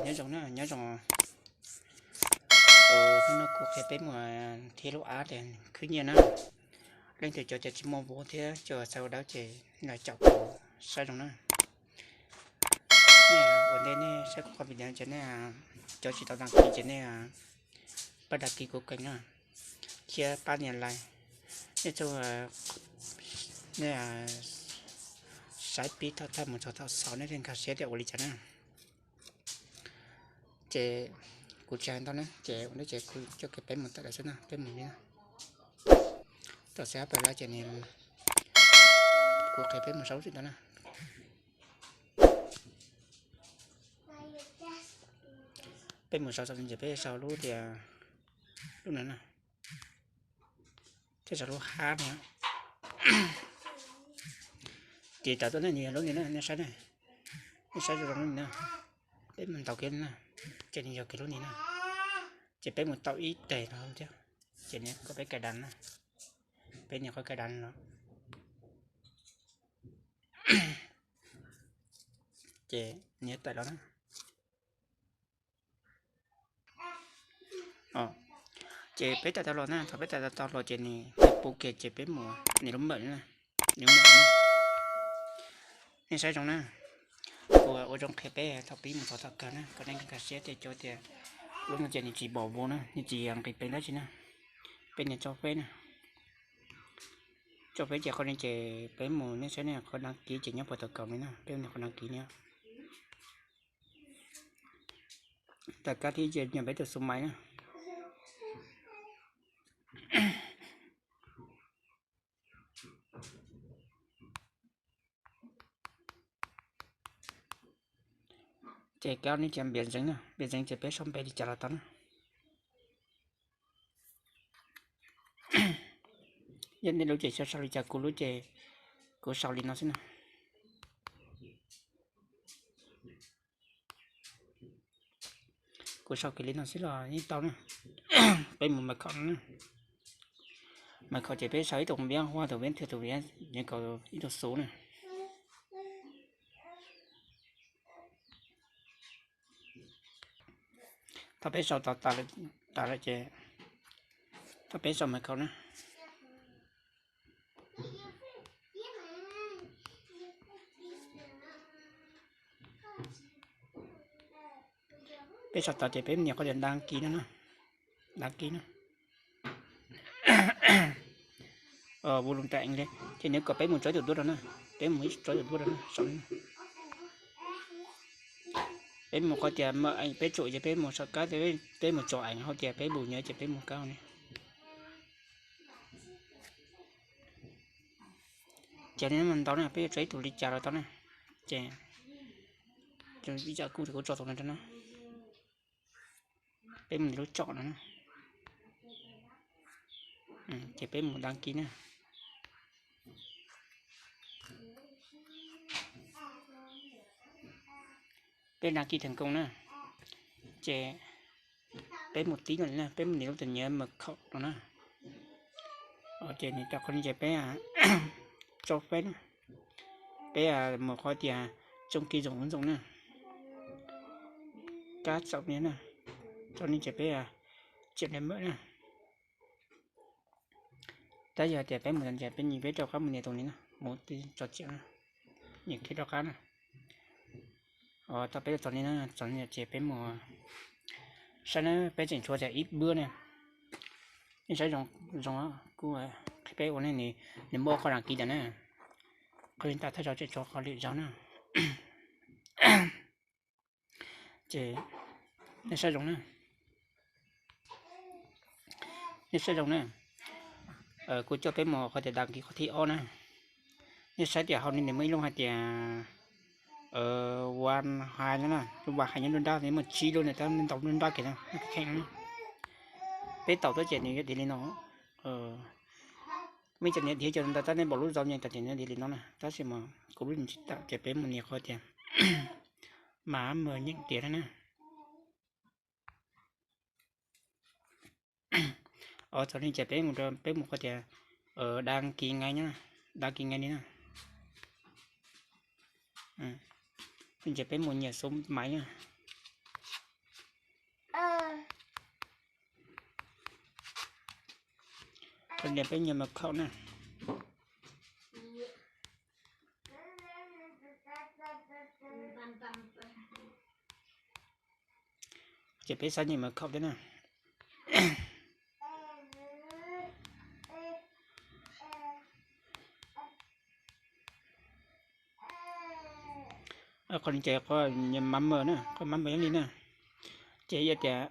Nyob zoo na, nyob zoo. Hnub no kuv qhia peb mus thiab lub app tias khwv nyiaj na. Leej twg cov tias tsis muaj vauv thiab cov xav ua dawb ces los caum kuv saib zoo na. Nej ua ntej nej saib kuv qhov video ces nej, cov tsis tau đăng ký ces nej pab đăng ký kuv kênh na, thiab pab nias like. Nej txhob, nej saib pib thaum thawj mus txog thaum xaus nej thiaj nkag siab tias ua li cas na. Ces kuv tsis hais ntau na, ces ua ntej ces kuv coj kiag peb mus tawm lawm xwb na, peb mus li na. Tau xav pab lawm ces nws, kuv qhia peb mus saum tsis tau na. Peb mus saum txom nyem ces peb sau lub tias, lub no na, thiab sau lub hab no. Ces tawm tuaj na, nws yog lub no na, nej saib na, nej saib zoo zoo lub no na. Peb mus ntaus kiag na, ces nws yog kiag lub no na. Ces peb mus tau ib teg no thiab, ces nws kom peb cài đặt na. Peb nias qhov cài đặt no, ces nws tawm los na. Ces peb tawm tau los na, thaum peb tawm tau los ces nws pub kiag ces peb mus nias lub mở na, nias mở na. Nej saib zoo na, kuv ua zoo qhia peb thaum pib mus txog thaum kawg na, kom nej nkag siab tias cov tias lub no ces nws tsis bảo hộ na, nws tsis nqis peev dab tsi na. Peb nias cho phép na, cho phép ces qhov no ces peb mus, nej saib na, qhov đăng ký ces nyob puag tom kaum no na, peb nias qhov đăng ký no. Tam kab thib ces nyuam peb tus số máy na. Ces kab no ces npias zeev na, npias zeev ces peb sau npe li cas los tau na. Yog nej lub ces xyov sau li cas, kuv lub ces kuv sau li no xwb na. Kuv sau kiag li no xwb los yeej tau na. Peb mus mật khẩu no na. Mật khẩu ces peb sau ib tug npiab huab, tus npiab thwj, tus npiab nyev kaus, ib tug xuv na. Thaum peb sau tau tas lawm ces, thaum peb sau mật khẩu na, peb sau tau ces peb nias qhov tias đăng ký no na, đăng ký na. Vui lòng tải ảnh li, ces nws kom peb mus tso tus duab rau na, peb mus ib tso tus duab rau na, sau li na. Peb mus qhov tias mở ảnh, peb tsum ces peb mus sau kab, peb mus tso ảnh hauv tias peb bus nyob ces peb mus kab hauv ni. Ces nej ntau na, peb yuav tso ib tug li cas los tau na. Ces ib yam kuv, kuv tso tus no rau na. Peb mus lub tsom no na. Ces peb mus đăng ký na. Peb đăng ký thành công na. Ces peb mus tib no li na, peb mus nias lub tus nyiam mật khẩu no na. Ces nws tau qhov no ces peb cho phép na. Peb mus qhov tias trong khi dùng ứng dụng na. Kab txaus ni na. Txaus ni ces peb chọn để mở na. Tab yog tias peb mus txog ces peb nyias peb rov qab mus nias tus ni na, mus tib tso tsiam na, nyias khiav rov qab na. Tau peb txog ni na, txog ni ces peb mus saib na, peb tseem tshuav tias ib bước na. Nej saib zoo, kuv qhia peb ua ne, nws muaj qhov đăng ký ntawd na. Qhov li ntawd thawj zaug tseem tshuav qhov lwm zaug na. Ces nej saib zoo na, nej saib zoo na. Kuv coj peb mus qhov tias đăng ký qhov thib ob na. Nej saib tias hauv no nws muaj ib lub hais tias One High no na, lub One High nyob nruab nrab, nws muaj tsib lub na, tab nws ntau nruab nrab kiag na, kheej na. Peb taus tuaj ces nws yuav dhia li no. Muaj ib co niam dhia cov ntawd tab nej npaum lub zau nyeem tas ces nws dhia li no na, tab sis mas kuv lub tsis tawm ces peb mus nias qhov tias mas mus nyeem tias na. Os, txog li ces peb mus, peb mus qhov tias đăng ký ngay na, đăng ký ngay li na. Ces peb mus nias số máy na. Qhov no peb nyuam mos khaum na. Ces peb xav nyuam mos khaum thiab na. Qhov no ces qhov mab mos na, qhov mab mos yog li na. Ces yog tias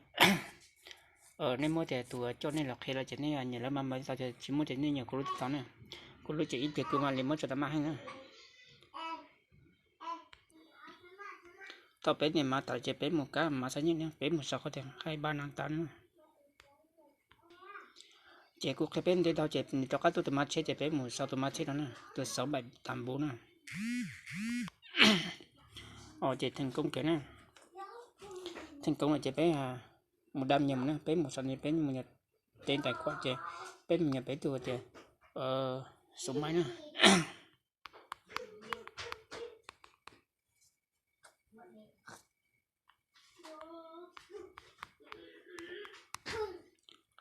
nej muab tias tus coj nej los qhia lawm ces nej nyiam lawv mab mos tau, ces tsis muaj ces nej nyiam kuv lub tau na. Kuv lub ces ib pliag kuv mam li muab tso tau maj heev na. Thaum peb nias mab tas ces peb mus kab mab xab nyem, peb mus sau qhov tias hai ba năm tám na. Ces kuv qhia peb ntev dhau ces nws rov qab tuaj tus mab tsheb ces peb mus sau tus mab tsheb no na, tus sáu bảy tám bốn na. Ces thành công kiag na. Thành công lawm ces peb mus đăng nhập mus na, peb mus sau, peb mus nyas tej tài khoản ces peb mus nyas peb tus tias số máy na.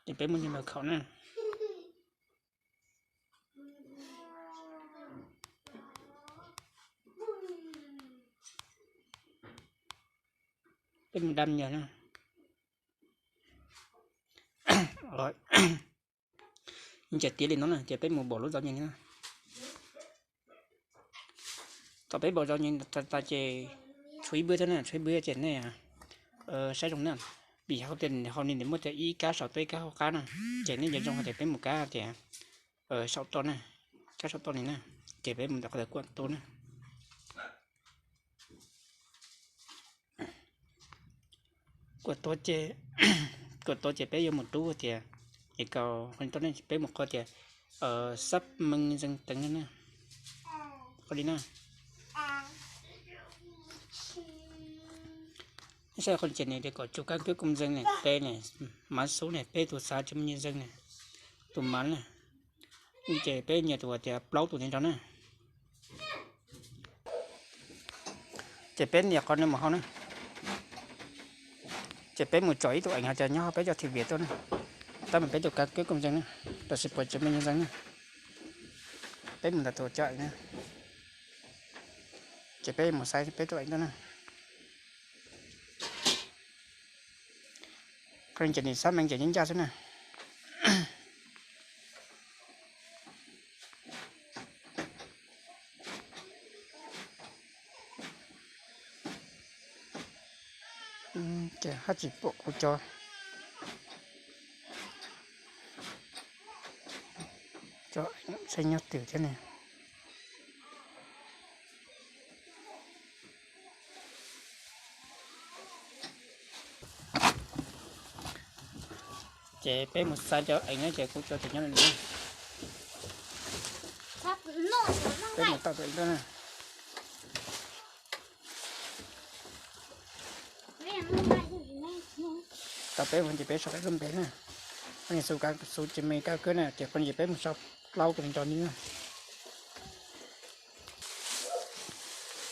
Ces peb mus nyuam mos khaum na. Peb mus đăng nhập na. Ces tiav li no na, ces peb mus npau lub zauv nyees na. Thaum peb npau zauv nyees tas ces tshuav ib npwb thiab na, tshuav ib npwb ces nej saib zoo na. Vim hauv tias hauv no nws muaj tias ib kab saum toj ib kab hauv qab na, ces nej nco zoo hais tias peb mus kab tias saum toj na, kab saum toj li na, ces peb mus ntawm qhov tias kuam tuav na. Kuam tuav ces, kuam tuav ces peb yuav mus rub tias, es kaus qhov no toj ne, peb mus qhov tias xác minh danh tính na, qhov li na. Nej saib qhov no ces nws tias kom chụp căn cước công dân ne, peb ne, mã số ne, peb tus xác minh nhân dân ne, tus mã na. Ces peb nias tus tias plaub tus ntawd rau na. Ces peb nias qhov no mus hauv na. Ces peb mus tsom ib tug eev hais tias nyob hauv peb cov thử việc tuaj na. Tab mas peb tus căn cước công dân na, los sis puas chứng minh nhân dân na. Peb mus ntawm tus cov eev na. Ces peb mus xaiv peb tus eev tuaj na. Qhov no ces nws xác minh ces nyob ncaj xwb na. Ces haj tsis pom kuv cov, cov eev saib nyob twg thiab ne. Ces peb mus xaiv cov eev na, ces kuv cov tseem nyob li no. Peb mus tau tus eev tuaj na. Tau peb mus ces peb sau peb lub npe na. Qhov no xu, xu ces me kab kawb na, ces qhov no ces peb mus sau plaub tus nrog li na.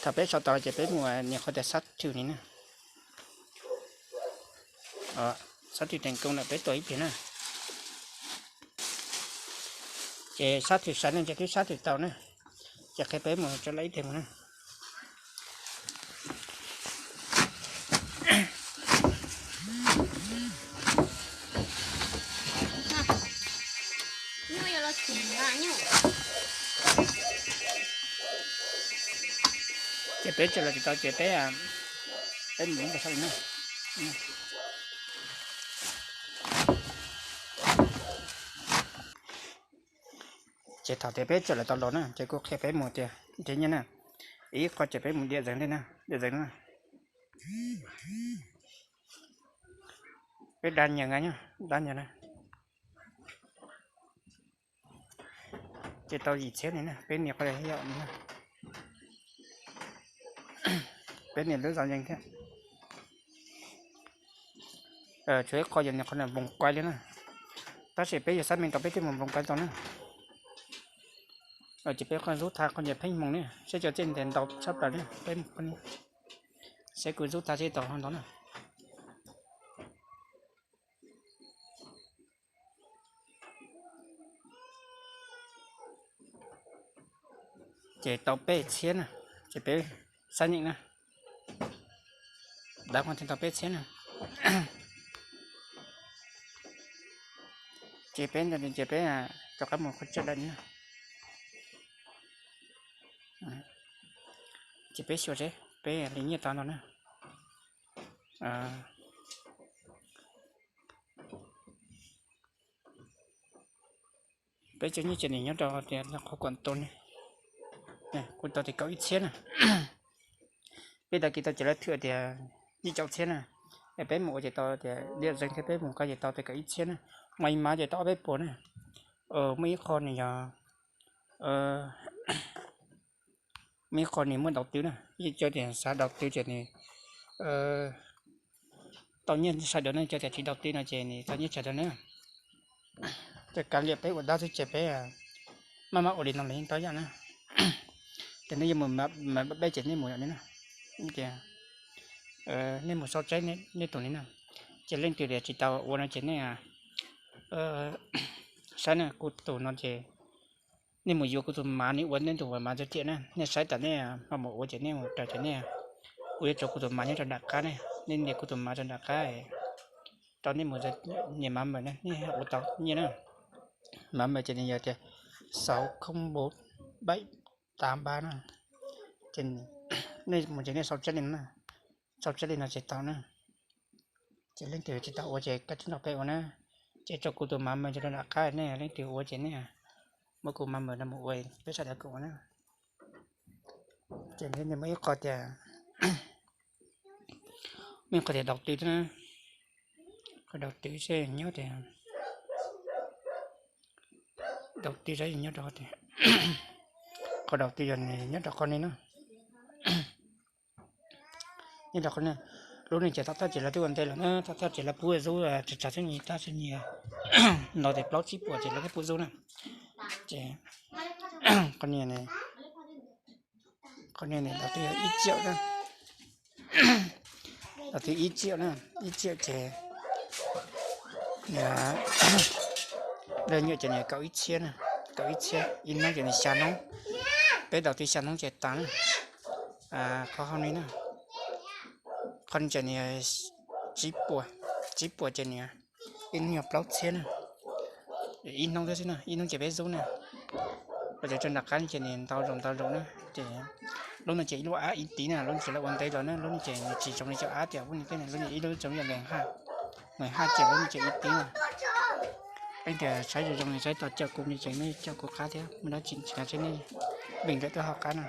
Thaum peb sau tau ces peb mus nias qhov tias xác thực li na. Xác thực thành công lawm, peb tuav ib pliag na. Ces xác thực sai ne ces twb xác thực tau na. Ces qhia peb mus tso lawm ib pliag mus na. Ces peb tso lawm tsis tau ces peb, peb mus ntawm sau na. Ces thaum tias peb tso lawm tau los na ces kuv qhia peb mus tias nrhiav nyiaj na. Ib qho ces peb mus điểm danh na, điểm danh na. Peb đăng nhập nyob, đăng nhập na. Ces tau yim txhiab li na, peb nias qhov yog na. Peb nias lub zov yees thiab. Tshuav ib qho yog nias qhov npoo quay li na. Tab sis peb yog xác minh tau peb thiaj mus npoo quay tau na. Ces peb rub tha qhov yog pheej hmoov ne, saib cov txij ntawd ntau tshaj plaws ne, peb mus qhov no. Saib kuv rub tha seb tau ho ntau na. Ces tau peb txhiab na, ces peb xab nyeem na, dab qhuas thiaj tau peb txhiab na. Ces peb ntawd ces peb rov qab mus qhov tsawg lawm na. Ces peb xyuas seb peb li nyiaj tau ntau na. Peb cov nyiaj ces nws nyob rau tias qhov kuam tus ne, kuv tau tias kaum ib txhiab na. Peb tau kiv tau ces lawv thwm tias yim caum txhiab na. Es peb mus ua ces tau tias diam zeeg thiab peb mus koj ces tau tias kaum ib txhiab na. Mas mas ces tau ob peb puas na. Muaj ib qho nws yog, muaj ib qho nws muaj daus twv na, yeej cov tias xav daus twv ces nws tau nyiaj sawv daws na, cov tias tsis daus twv no ces nws tau nyiaj tsawg daws na. Ces kav liam peb ua dab xwb ces peb maj mam ua li no los yeej tau yam na. Ces nej yuav mus peb ces nej mus yom na. Ces nej mus sau tsaib nej tus li na. Ces leej twg tias tsis tau ua no ces nej saib na, kuv tus no ces nej mus yuav kuv tus mas, nej ua nej tus mas txog tiam na, nej saib tas nej ho mus ua ces nej mus raws ces nej, kuv yuav tso kuv tus mas nyob rau nram qab ne, nej nias kuv tus mas rau nram qab, rau nej mus nias mas mas na, nej ua tau nyiaj na. Mas mas ces nws yog tias sáu không bốn bảy tám ba na. Ces nej mus ces nej sau tsaib li no na, sau tsaib li no ces tau na. Ces leej twg tsis tau ua ces koj tsis nrog peb ua na. Ces tso kuv tus mas mas rau nram qab, nej leej twg ua ces nej muab kuv mas mas no mus ua, peb sawv daws koom ua na. Ces nws muaj ib qho tias, muaj ib qho tias daus twv thiab na. Qhov daus twv seb nyob tias, daus twv seb nyob rau tias, qhov daus twv yog nws nyob rau qhov ni na. Nyob rau qhov ni, lub neej ces thawj thawj ces lawv twb ua ntej lawm na, thawj thawj ces lawv pub zub tsawg tsawg xwb, tab sis nyias no tias plaub tsib puas ces lawv twb pub zub na. Ces qhov ni, qhov ni daus twv yog ib ciam na. Daus twv ib ciam na, ib ciam ces leej nyuam ces nws kaum ib txhiab na, kaum ib txhiab, ib hnub ces nws xya hnub. Peb daus twv xya hnub ces tas na. Qhov hauv ni na, qhov ni ces nws tsib puas, tsib puas ces nws ib hnub yog plaub txhiab na. Ib hnub thiab xwb na, ib hnub ces peb zub na. Los ces rau nram qab ces nws ntau zaus ntau zaus na. Ces lub no ces ib lub av ib tiv na, lub no ces lawv ua ntev los na, lub no ces nws tsis zoo li cov av tias ub ni tej, lub no ib lub zoo yam nqees haj, nqees haj ces lub no ces ib tiv na. Leej twg saib zoo zoo saib tau caum kuv no ces nej caum kuv qab thiab, muaj dab tsi tsis nco seb nej beem lawm tuaj hauv qab na.